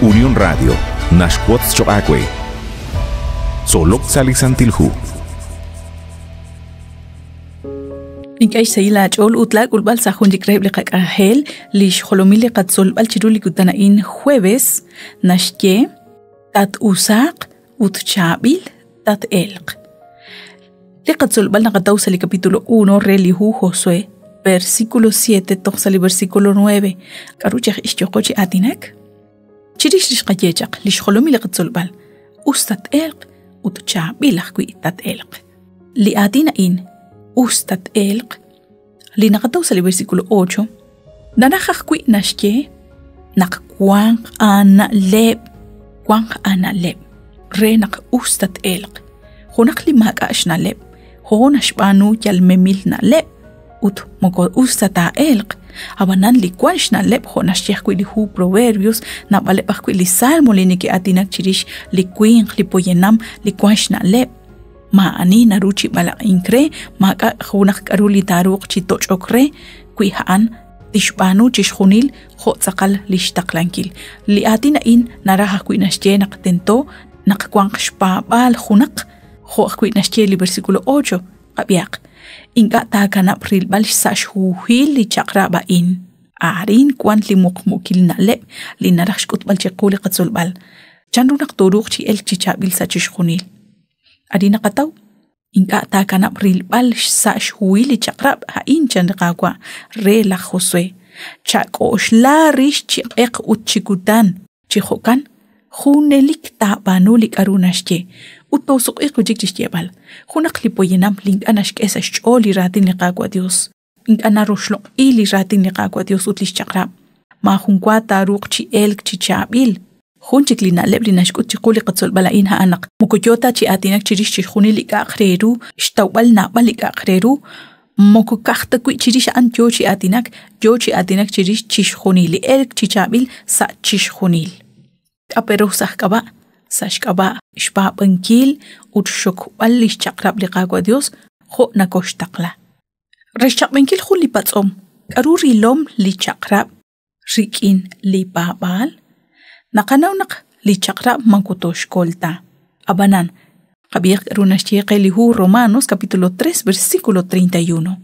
Unión Radio, naxwotz choq' aawe. Tzolok sa' li Santil Hu. Ink'a' xsahil aach'ool ut laak'ulb'al sa' jun chik reheb' li qak'anjel li xjolomil li qatzolb'al chiru li kutan a'in jueves naxye tat-usaaq ut chaab'il tat-elq. Li qatzolb'al naqataw sa' li capítulo 1 re li hu Josué, versículo 7 toj sa' li versículo 9. K'aru chaj ixyoqo chi aatinak? Chirix li xqaye chaq, li xjolomil li qatzolb'al, us tat-elq ut chaab'il ajwi' tat-elq. Li aatin a'in, us tat-elq, li naqataw sa' li versículo 8, naraj ajwi' naxye naq wanq aana'leb', wanq aana'leb' re naq us tat-elq. Junaq li maak'a' xna'leb', ho naxb'aanu yal memil na'leb' ut moko us ta taa'elq. Ab'anan li wank xna'leb' jo' naxye ajwi' li hu Proverbios, naab'aleb' ajwi' li Salmo li neke'aatinak chirix li winq, li poyanam li wank xna'leb'. Maa'ani naru chi b'alaq'ink re, maak'a' junaq k'aru li taaruuq chi toch'ok re, wi a'an tixb'aanu chixjunil jo' tz'aqal li xtaqlankil. Li aatin a'in naraj ajwi' naxye naq tento naq wanq xpaab'aal junaq, jo' ajwi' naxye li versículo 8, qab'ihaq, ink'a' taakanab' rilb'al xsa' xhuhil li chaq'rab' a'in. Arin wank li muqmuukil na'leb' li naraj xk'utb'al chiqu li qatzolb'al. Chanru naq tooruuq chi elk chi chaab'il sa' chixjunil? Arin naqataw, ink'a' taakanab' rilb'al xsa' xhuhil li chaq'rab' a'in chan li Qaawa' re laj Josué. Chak'oxla rix chi q'eq ut chi kutan. Chi jo'kan, junelik taab'aanu li k'aru naxye. Ut toosuq'iiq wi' chik chi xyeeb'al, junaq li poyanam li ink'a' naxk'e sa' xch'ool li raatin li Qaawa' Yos, ink'a' naroxloq'i li raatin li Qaawa' Yos ut li xchaq'rab', maajun wa taaruuq chi elk chi chaab'il. Jun chik li na'leb' li naxk'ut chiqu li qatzolb'al a'in a'an naq moko yoo ta chi aatinak chirix chixjunil li k'a'aq re ru, xtawb'al naab'al li k'a'aq re ru, moko ka'aj ta wi' chirix a'an yoo chi aatinak, yoo chi aatinak chirix chixjunil li elk chi chaab'il sa' chixjunil. K'a' pe ru sa' xk'ab'a'? Sa' xk'ab'a' xpaab'ankil ut xxokb'al li xchaq'rab' li Qaawa' Dios jo' nakoxtaqla. Re xchaq'b'enkil jun li patz'om, k'aru rilom li chaq'rab' rik'in li paab'aal? Naqanaw naq li chaq'rab' moko tooxkol ta. Ab'anan, qab'ihaq k'aru naxye qe li hu Romanos capítulo 3 versículo 31.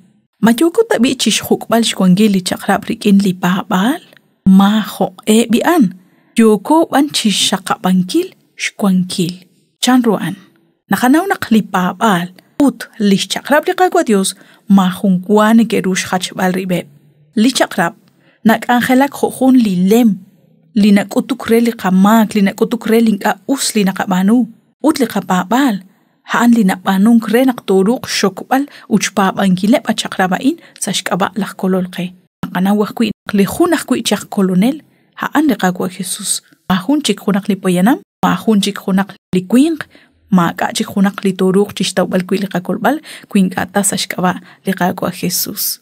Ma yooko tab'i' chi xjuk'b'al xwankil li chaq'rab' rik'in li paab'aal? Maajoq'e b'i'an, yooko b'an chi xxaqab'ankil xwankil. Chanru a'an? Naqanaw naq li paab'aal ut li xchaq'rab' li Qaawa' Dios maajun wa neke'ru xjachb'al rib'eb'. Li chaq'rab' nak'anjelak jo' jun li lem li nak'utuk re li qamaak, li nak'utuk re li ink'a' us li naqab'aanu, ut li qapaab'aal a'an li nab'aanunk re naq tooruuq xxokb'al ut xpaab'ankileb' a chaq'rab' a'in sa' xk'ab'a' laj Kolol qe. Naqanaw ajwi' naq li jun ajwi' chi aj Kolonel a'an li Qaawa' Jesus, maajun chik junaq li poyanam, maajun chik junaq li winq, maak'a' chik junaq li tooruuq chi xtawb'al wi' li qakolb'al wi ink'a' ta sa' xk'ab'a' li Qaawa' Jesus.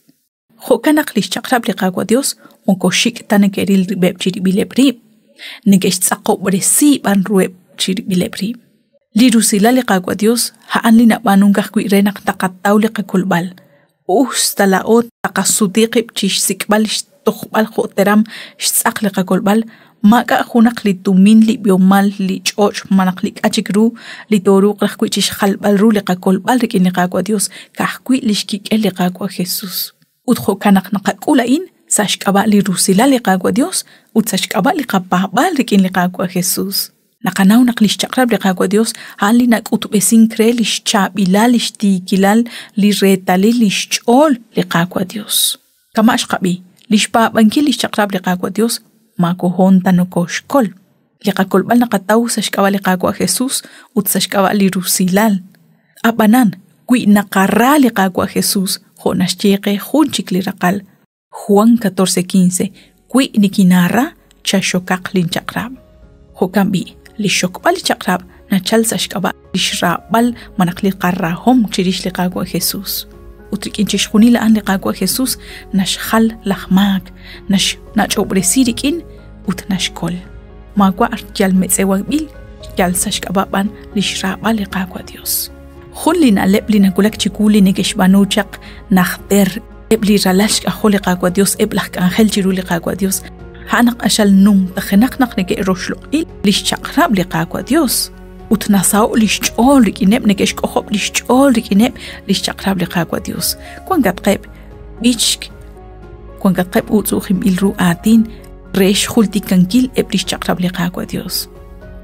Jo'kan naq li xchaq'rab' li Qaawa' Dios moko xik' ta neke'ril rib'eb' chirib'ileb' rib', neke'xtz'aqob'resi b'an ruheb' chirib'ileb' rib'. Li rusilal li Qaawa' Dios a'an li nab'aanunk ajwi' re naq taqataw li qakolb'al, us ta laa'o taqasuti qib' chi xsik'b'al xtojb'al jo' teram xtz'aq li qakolb'al, maak'a' junaq li tumin, li b'ihomal, li ch'och' malaj li k'a' chik ru li tooruuq raj wi' chi xjalb'al ru li qakolb'al rik'in li Qaawa' Dios, ka'ajwi' li xkik'el li Qaawa' Jesus. Ut jo'kan naq naqak'ul a'in sa' xk'ab'a' li rusilal li Qaawa' Dios ut sa' xk'ab'a' li qapaab'aal rik'in li Qaawa' Jesus. Naqanaw naq li xchaq'rab' li Qaawa' Dios a'an li nak'utb'esink re li xchaab'ilal, li xtiikilal, li reetalil li xch'ool li Qaawa' Dios. Kama' xqab'i, li xpaab'ankil li xchaq'rab' li Qaawa' Dios maakohon ta nokooxkol. Li qakolb'al naqataw sa' xk'ab'a' li Qaawa' Jesus ut sa' xk'ab'a' li rusilal. Ab'anan, wi naqara li Qaawa' Jesus, jo' naxye qe jun chik li raqal, Juan 14:15, Wi nikinaara, chaxokaq linchaq'rab'. Jo'kan b'i', li xxokb'al li chaq'rab' nachal sa' xk'ab'a' li xraab'al malaj li qarahom chirix li Qaawa' Jesus. Ut rik'in chixjunil a'an li Qaawa' Jesus naxjal laj maak, naxnach'ob'resi rik'in ut naxkol. Maawa' yal metz'ewanb'il, yal sa' xk'ab'a' b'an li xraab'al li Qaawa' Dios. Jun li na'leb' li nawulak chiwu li neke'xb'aanu chaq najter eb' li ralal xk'ajol li Qaawa' Dios, eb' laj k'anjel chiru li Qaawa' Dios, A'an naq q'axal numtajenaq naq neke'roxloq'i li xchaq'rab' li Qaawa' Dios ut nasaho' li xch'ool rik'ineb' neke'xk'ojob' li xch'ool rik'ineb' li xchaq'rab' li Qaawa' Dios. Wankatqeb' b'ichk, wankatqeb' uutz'u'ujinb'il ru aatin re xjultikankil eb' li xchaq'rab' li Qaawa' Dios.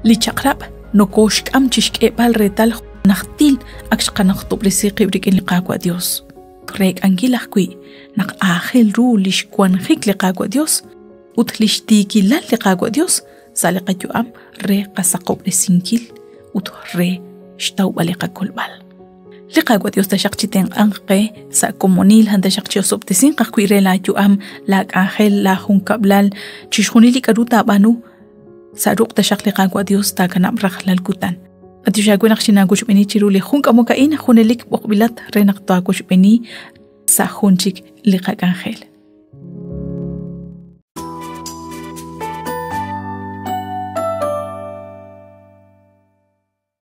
Li chaq'rab' nokooxk'am chi xk'eeb'al reetal najtil ak xqanajtob'resi qib' rik'in li Qaawa' Dios. Reek'ankil ajwi' naq aajel ru li xwanjik li Qaawa' Dios ut li xtiikilal li Qaawa' Dios sa' li qayu'am re qasaqob'resinkil ut re xtawb'al li qakolb'al. Li Qaawa' Dios taxaq chi tenq'anq qe sa' komonil, han taxaq chi osob'tesinq ajwi' re laa yu'am, laa k'anjel, laa junkab'lal, chixjunil li k'a'ru taab'aanu sa' ruq' taxaq li Qaawa' Dios taakanab' rajlal kutan. B'antiox aawe naq xinaawochb'eeni chiru li jun k'amok a'in, junelik b'oqb'ilat re naq taawochb'eeni sa' jun chik li qak'anjel.